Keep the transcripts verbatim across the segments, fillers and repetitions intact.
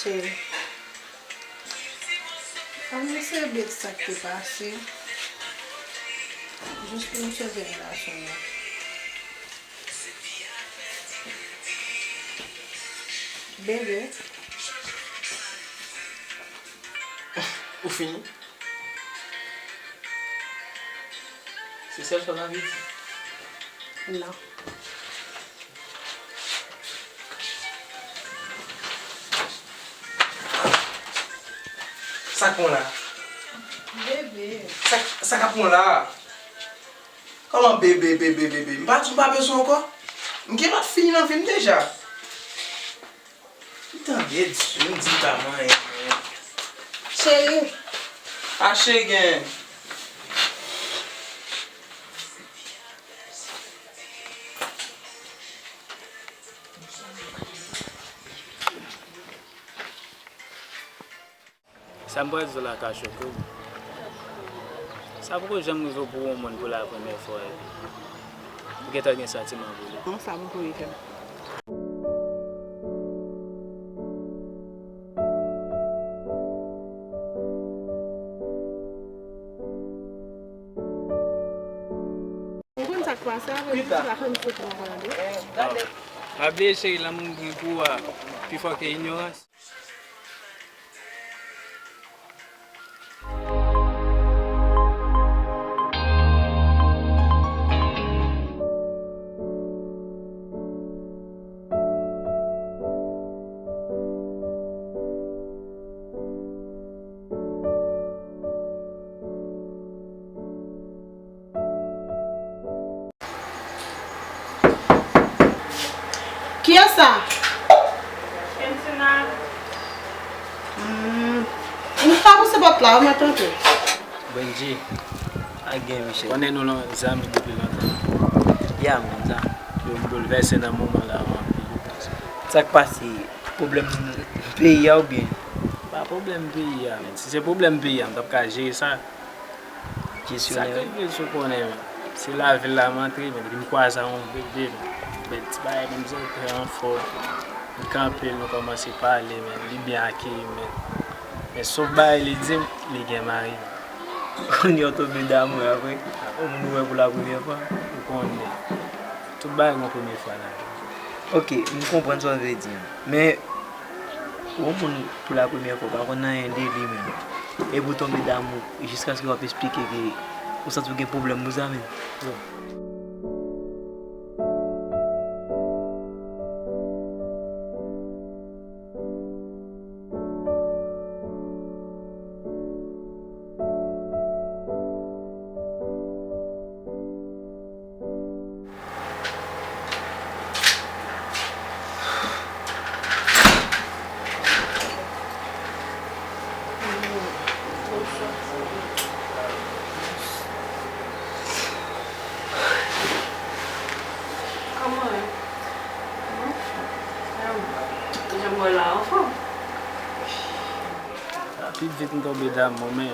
Cheri, ann eseye bliye sa k te pase, jis pou nou sove relasyon nou. Bebe. Ou fini? Se sèl sa w t anvi di? Non. Sa k pran w la? Bebe. Sa, sa k ap pran w la? Kòman bebe, bebe, bebe? M pa di w m pa bezwen w ankò? M gen lòt fi nan vi m deja. M tande di, m di m pa manyen, manyen. Cheri. Achte gen. Sa m pral di w la ka choke w. Sa poko janm rive w pou yon moun pou la premyè fwa epi ou gentan gen santiman pou li. Non, sa poko rive m. Ou konn sa k pase avè m, se pa fè m sot nan kòlande. Pa bliye cheri, lanmou m gen pou ou a pi fò ke inyorans. Kiyès sa? Hmm. M ka pouse pòt la, ou mèt antre. Bondye, a gen Michel. Konnen nou lan zanmi depi lontan. Ya, m konn sa. Yo m boulvèse nan moman la anpil. Sa k pase? Pwoblèm peyi a oubyen? Pa pwoblèm peyi a, men si se pwoblèm peyi a, m t ap ka jere sa. Sa k Jesyonè. Rive sou konnen, men se lavil la m antre, men depi m kwaze a yon bebe, men ti bagay menm zòt trè anfòm. M kanpe l, nou kòmanse pale, men li byen akeyi, men men sof bagay li di m, li gen mari. Kounye a w tonbe damou apre yon moun ou wè pou la premyè fwa. Ou konnen. Tout bagay gon premye fwa ladan. Ok, m konprann sa w vle di. Men yon moun pou la premyè fwa w pa konn anyen de li menm. Epi w tonbe damou jiskaske w ap esplike ke ou santi w gen pwoblèm pou sa menm. Kòman w ye? Jan m wè la, anfòm? Pi vit m tonbe damou, men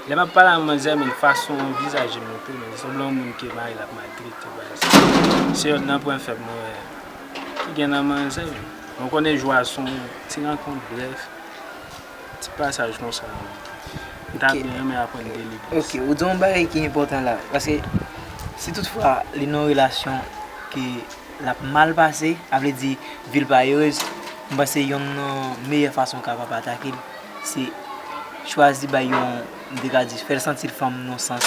lè m ap pale a manzè, men fason vizaj li montre, men li sanble yon moun ke mari l ap maltrete, baz. Se yonn nan pwen fèb mwen wè ki gen nan manzè, men mwen konnen jou a se yon ti rankont, brèf, ti pasaj konsa. M ta byen renmen aprann de li plis. Ok, ou di yon bagay ki enpòtan la, paske si toutfwa li nan yon relasyon ke l ap mal pase, a vle di vi l pa erez, m panse yonn nan meyè fason w kapab atake l, se chwazi bay yon, m te ka di, fè l santi l fanm nan sans,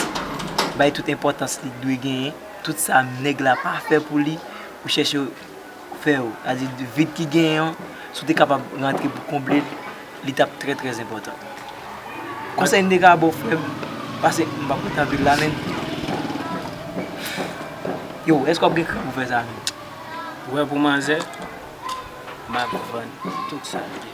bay tout enpòtans li dwe genyen, tout sa nèg la pa fè pou li, ou chèche fè yo. Sa di vid ki genyen an, si w te kapab rantre pou konble l, li t ap trè, trè enpòtan. Konsèy m te ka ba w, frè m, pase m p ap ret anpil la, men. Yo, èske w ap gen kran pou fè sa menm? Ou wè pou manzè, m ap vann tout sa l gen.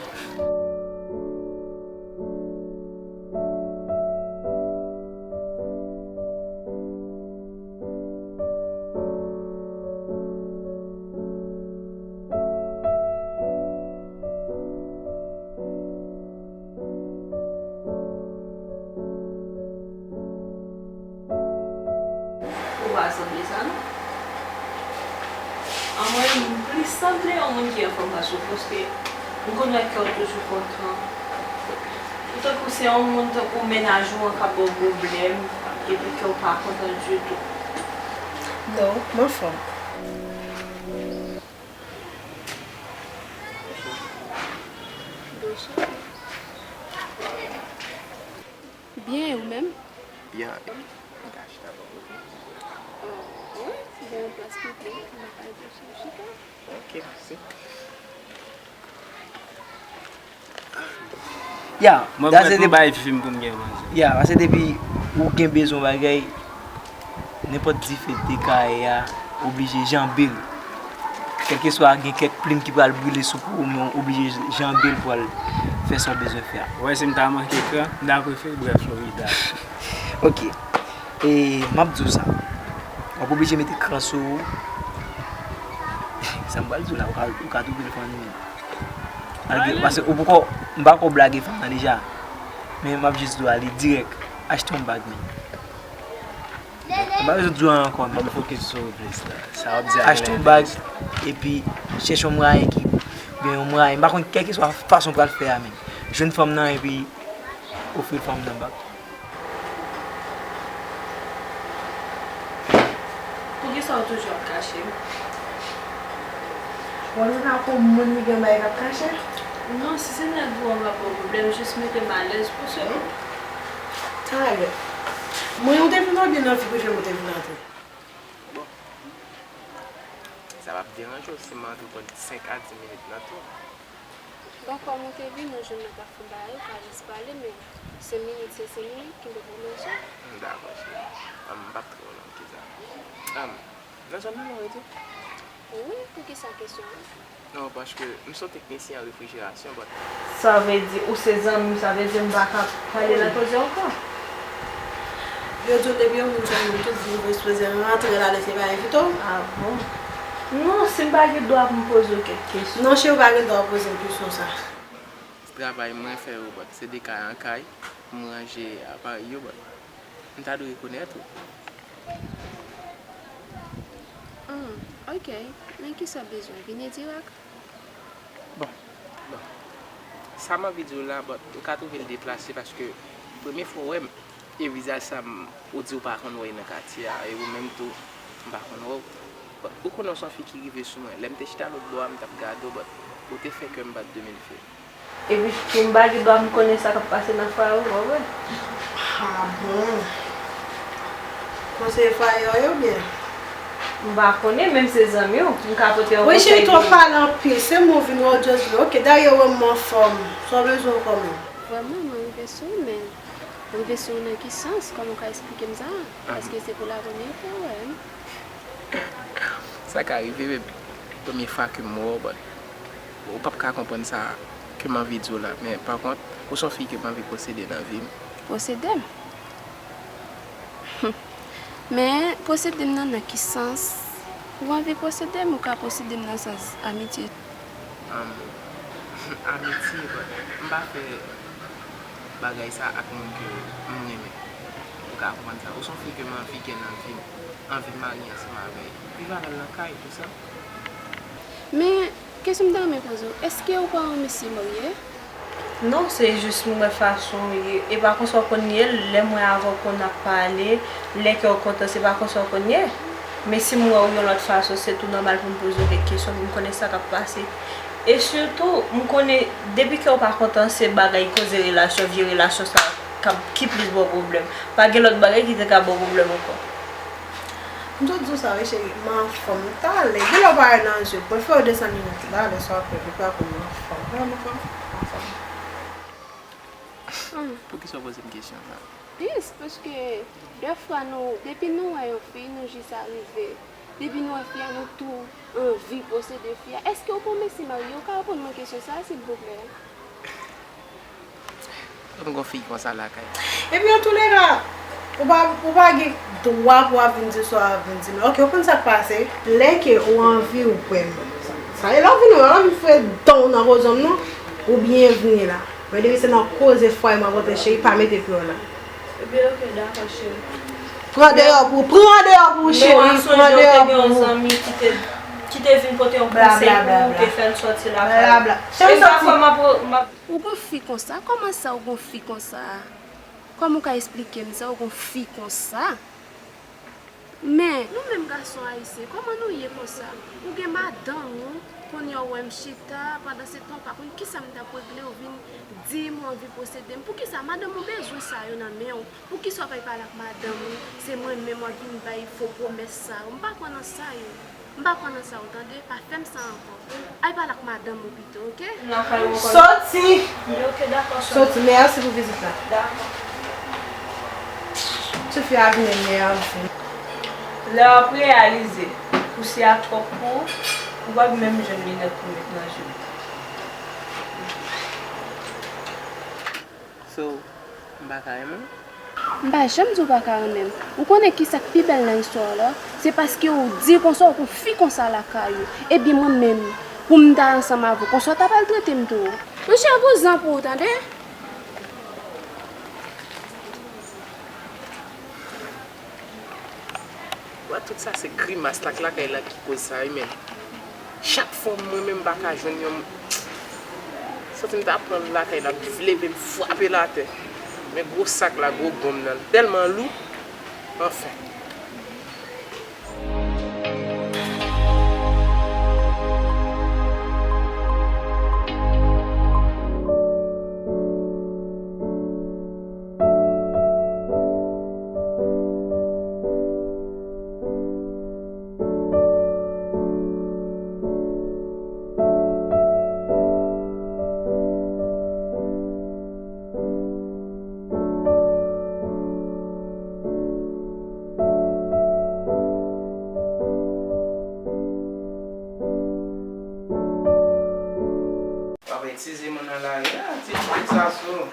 Ou pa sanble sa non. Anmwey, m plis sanble yon moun ki anfòm pase w, paske M konn wè kè w toujou kontan. Ou tankou se yon moun tankou mennaj ou an k ap ba w pwoblèm, epi kè w pa kontan ditou. Non, m anfòm. Bonswa. Byen, e ou menm? Byen, e ou? Mwen ka chita bò kote? Wi, gen yon plas piblik, mwen ka al chita. Ok, mèsi. Ya, mwen prèt pou bay fi m pou m gen manzè. Ya, paske depi ou gen bezwen bagay, nenpòt dife de kay a, oblije janbe l. Kèlkeswa gen kèk plim ki pral brile sou po w, men w oblije janbe l pou al fè sa w bezwen fè a. Ou wè, si m ta manke kran, m ta prefere brè Florida. Ok. E, m ap di w sa. W ap oblije mete kran sou ou. Sa m pral di w la, ou ka, ou ka twouve l fann menm. Malgre, paske ou poko, m pa ko blage fanm nan deja. Men m ap jis di w ale dirèk. Achte yon bag menm. M pa bezwen di w ankò menm. Ban m fokis sou ou plis la. Sa w ap di a gen enteresan. Achte yon bag, epi chèche yon mwayen ki, oubyen yon mwayen, m pa konn kèlkeswa fason w pral fè a menm. Jwenn fanm nan, epi ofri fanm nan bag. Poukisa w toujou ap kache m? Bon, nou ka pou moun li gen bagay k ap kache? Non, si se nèg ou an, m ap pran pwoblèm, jis mete m alèz pou se ou. Talè. Mwen, ou te vin antre nan vi prive m, ou te vin antre. Bon. Sa p ap deranje w si m antre pran senk a dis minit nan tou. Bon, kòm ou te vin, ou jwenn mwen t ap fè bagay, ou ka jis pale, men senk minit, se senk minit, kenbe pou manje. Dakò, cheri. M p ap twò long ke sa. Nan zòn nan, non, ou rete? Wi, poukisa kesyon an? Non, paske m se yon teknisyen refrijerasyon, but. Sa vle di, ou se zanmi m, sa vle di m pa ka pale nan koze ankò? Yo di w depi yon moun se yon moun, tout vi w sipoze rantre la, lè se pa envite w. Ah bon? Non, si m pa gen dwa pou m poze w kèk kesyon. Non, cheri, ou pa gen dwa poze m kesyon sa. Travay mwen fè yo, but se de kay an kay, pou m ranje aparèy yo, but m ta dwe rekonèt ou. Hmm, ok. Men kisa w bezwen? Vini dirèk? Bon, bon. Sa m anvi di w la, but ou ka twouve l deplase paske premye fwa w wè m, e vizaj sa m, ou di w pa konn wè nan katye a, e ou menm tou, m pa konn wè w. But ou konnen w se yon fi ki rive sou mwen. Lè m te chita lòt bò a, m t ap gade w, but ou te fè kè m bat de mil fè. Epi tou, m pa gen dwa m konnen sa k ap pase nan fwaye w, pa vre? Ah bon? Konseye fwaye w ye oubyen? M pa konnen, men m se zanmi w, m ka pote yon konsèy. Wi, cheri, twò pale anpil. Se mwen w vin wè, w just vle. Ok, dayè, w wè m anfòm. Sa w bezwen ankò menm? Vrèman, mwen rive sou ou, men ou rive sou ou nan ki sans? Kòman w ka esplike m sa? Paske se pou la premyè fwa w wè m. Sa ka rive, baby. Premye fwa ke m wè w, but ou p ap ka konprann sa ke m anvi di w la. Men, pa kont, ou se yon fi ke m anvi posede nan vi m. Posede m? Humm. Men, posede m nan, nan ki sans? Ou anvi posede m, ou ka posede m nan sans amitye. Am, amitye, but m pa fè bagay sa ak moun ke m renmen. Ou ka konprann sa. Ou se yon fi ke m anvi gen nan vi m. Anvi marye ansanm avè l. Viv avè l nan kay, tou senp. Men, kesyon m ta renmen poze w, èske ou pa yon mesye marye? Non, se jis m wè fason w ye. E pa konsa w konn ye, lè m wè avè w konn ap pale, lè kè w kontan, se pa konsa w konn ye. Men si m wè w yon lòt fason, se tou nòmal pou m poze w kèk kesyon, pou m konnen sa k ap pase. E sitou, m konnen, depi kè w pa kontan, se bagay koze relasyon, vye relasyon sa k ap, ki plis ba w pwoblèm. Pa gen lòt bagay ki te ka ba w pwoblèm ankò. M tou di w sa wi, cheri, m anfòm. Talè, gen lè w parèt nan je, mwen fè w desann linèt la, lè sa w ap fè, pou pa pou m anfòm. Vrèman, m anfòm. Poukisa w poze m kesyon sa? Jis paske dèfwa nou, depi nou wè yon fi, nou jis arive. Depi nou wè fi a, nou tou anvi posede fi a. Èske w pa yon mesye marye? Ou ka reponn mwen kesyon sa a, silvouplè? Kòm gon fi konsa lakay. Epi antouleka, ou pa, ou pa gen dwa pou w ap vin di sa w ap vin di m la. Ok, ou konn sa k pase? Lè ke ou anvi, ou kwè m. Sa e lè w vini, w anvi fè dan w nan koze m non. Ou byenvini la. Men depi se nan koze fwaye m ap rantre, cheri, pa mete pye w la. Ebyen, ok, dakò, cheri. Pran deyò pou, pran deyò pou, cheri, pran deyò pou. Men m sonje w te gen yon zanmi ki te Ki te vin pote yon konsèy pou ou, te fè l sòti lakay ou. Cheri, sòti. Ou gon fi konsa? Kòman sa ou gon fi konsa? Kòman ou ka esplike m sa, ou gon fi konsa? Men, nou menm gason ayisyen, kòman nou ye konsa? Ou gen madanm ou, kounye a w wè m chita, pandan se tan ou pa konn kisa m t ap regle, ou vin di m ou anvi posede m. Poukisa madanm ou bezwen sa yo nan men w? Poukisa w pa al pale ak madanm ou? Se mwen menm w ap vin bay fo pwomès sa yo. M pa kwè nan sa yo. M pa kwè nan sa yo, tande? Pa fè m sa ankò. Al pale ak madanm ou pito, oke? Sòti! Ok, dakò, sòti. Mèsi pou vizit la. Dakò. Tifi a vin nève. Lè w ap reyalize, pousyè a twòp pou ou, ou p ap menm jwenn linèt pou met nan je w. So, m pa ka renmen l? M pa janm di w pa ka renmen m. Ou konnen kisa k pi bèl nan istwa w la? Se paske ou di konsa ou gon fi konsa lakay ou. Ebyen mwen menm, pou m ta ansanm avè w, konsa w ta pral trete m tou? Monchè, vouzan pou ou, tande? Wè, tout sa se grimas la k lakay la ki koz sa wi, men chak fwa mwen menm m pa ka jwenn yon, santi m ta pran l lakay la, m vle vle m frape l atè. Men gwo sak la, gwo gonm nan, li tèlman lou, anfen. W ap eskize mwen nan lari a, ti moun sa sou.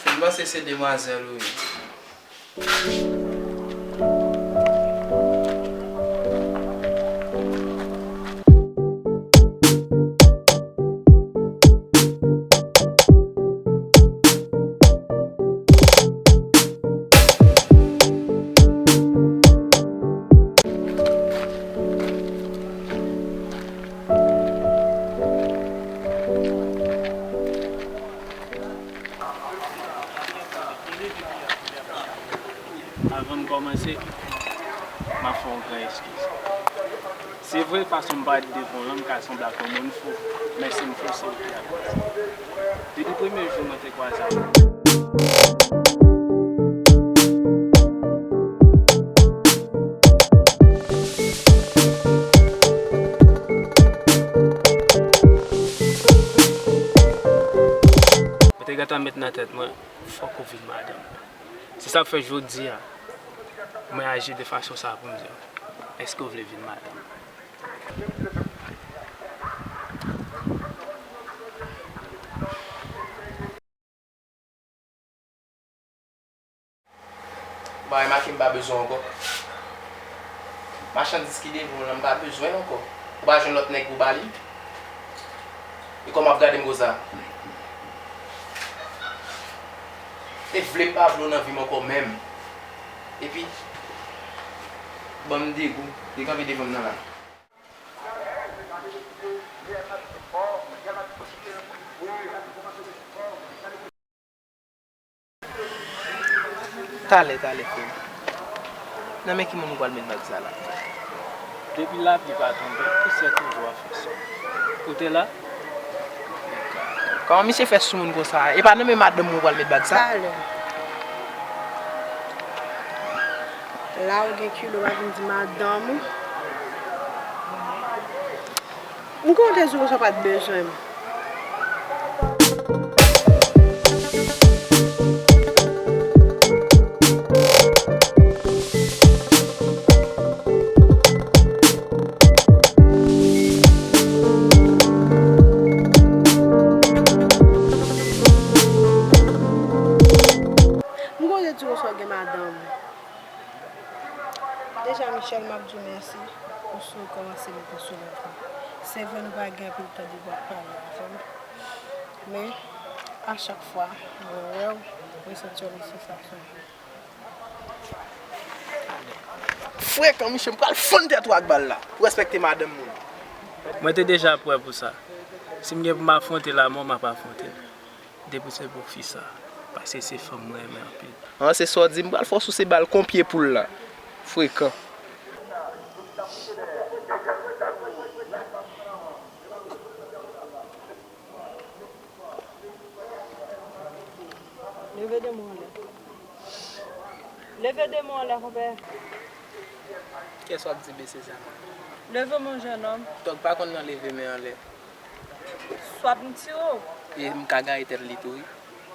M panse se demwazèl ou ye. Avan m kòmanse, m ap fè yon gran eskiz. Se vre, fason m parèt devan w lan, m ka sanble ak yon moun fou, men si m fou, se ou ki akoz. Depi premye jou mwen te kwaze avè w. Mwen te gentan met nan tèt mwen, fòk ou vin madanm mwen. Se sa k fè jodi a, mwen aji de fason sa a pou m di w, èske w vle vin madanm mwen? Ou pa remake m pa bezwen w ankò? Machandiz ki devan w lan, m pa bezwen l ankò. Ou pa jwenn lòt nèg pou w ba li? E kòman w ap gade m konsa? E vle m pa vle w nan vi m ankò menm. Epi, ban m degou, li kanpe devan m nan la. Talè, talè, frè m. Nan men ki moun ou pral met bag sa la? Depi lapli pa tonbe, pousyè toujou ap fè sòl. Ou te la? Kòman misye fè sou moun konsa? E pa nan men madanm ou pral met bag sa? Talè. La ou gen kilo pa vin di madanm ou. M konte sou ou sa w pa t bezwen m. M konte sou ou sa w gen madanm ou. Deja, Michel, m ap di w mèsi pou sa w kòmanse mete sou lòt mwen. Se vre, nou pa gen anpil tan depi w ap pale avè m. Men, a chak fwa mwen wè w, mwen santi yon lòt sansasyon. Frekan, mesye, m pral fann tèt ou ak bal la. Pou respekte madanm moun. Mwen te deja prè pou sa. Si m gen pou m afwonte lanmò, m ap afwonte l. Depi se pou fi sa. Paske se fanm mwen renmen anpil. An, se sa w di, m pral fè w souse bal kon pye poul la. Frekan. Leve de men w anlè. Leve de men w anlè, konpè. Kiyès w ap di bese sa? Leve men w, jennonm. Tòg pa konn nan leve men anlè. Swa m tire w. E m ka gaye tèt li tou, wi.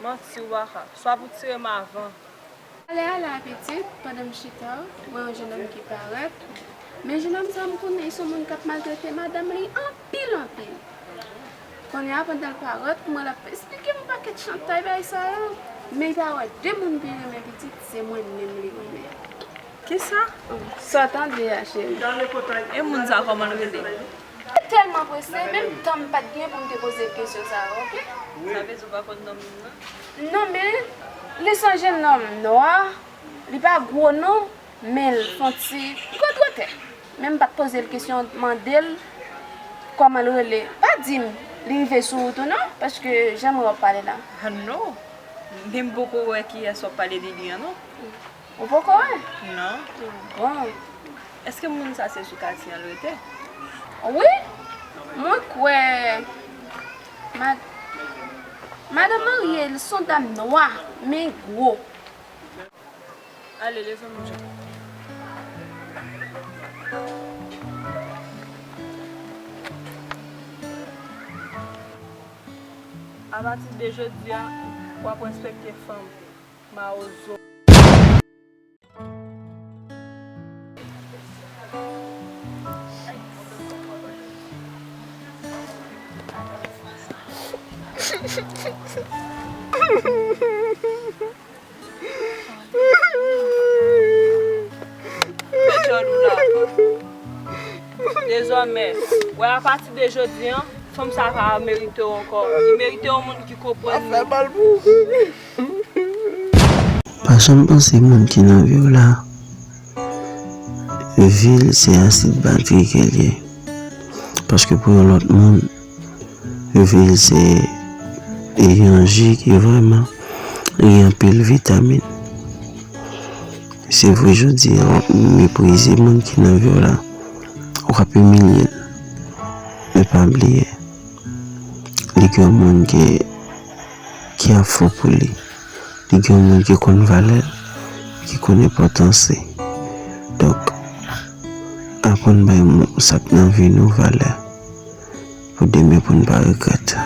Manti w pa ka. Swa pou tire m avan. Ale, ale a pitit, pandan m chita, m wè yon jennonm ki parèt. Men jennonm sa, m konnen se yon moun k ap maltrete madanm li anpil, anpil. Kounye a, pandan l parèt, m wè l ap esplike m yon pakèt chantay bagay sa yo. Men li pa wè de moun pou l renmen pitit, se mwen menm li renmen. Kisa? Sa w tande a, cheri? E moun sa, kòman l rele? Mwen tèlman prese, menm tan m pa t gen pou m te poze l kesyon sa a, oke? Sa vle di w pa konn non moun nan? Non, men li se yon jennonm nwa, li pa gwo non, men l fè yon ti gwo twotè. Men m pa t poze l kesyon, mande l kòman l rele. Pa di m li rive sou wout ou non, paske jan m wè w ap pale la. Ah non, men m poko wè kiyès w ap pale de li an non. Ou poko wè? Non. Bon. Èske moun sa se sou katye an l rete? Wi. Mwen kwè mad-, madanm marye, li se yon dam nwa, men gwo. Ale, leve manje. Apati de jodi a, w ap respekte fanm. Mawozo. Fè djòl ou la. Dezòmè, wè, apati de jodi a, fanm sa pa merite w ankò. Li merite yon moun ki konprann li. Pa janm panse moun ki nan vi w la, vi l se asid batrik ke l ye. Paske pou yon lòt moun, vi l se yon ji ki vrèman gen anpil vitamin. Se vre, jodi a, w ap meprize moun ki nan vi w la, w ap imilye l. Men pa bliye, li gen yon moun ki, ki ap fou pou li. Li gen yon moun ki konn valè l, ki konn enpòtans li. Donk, aprann bay moun sa k nan vi nou valè, pou demen pou n pa regrèt.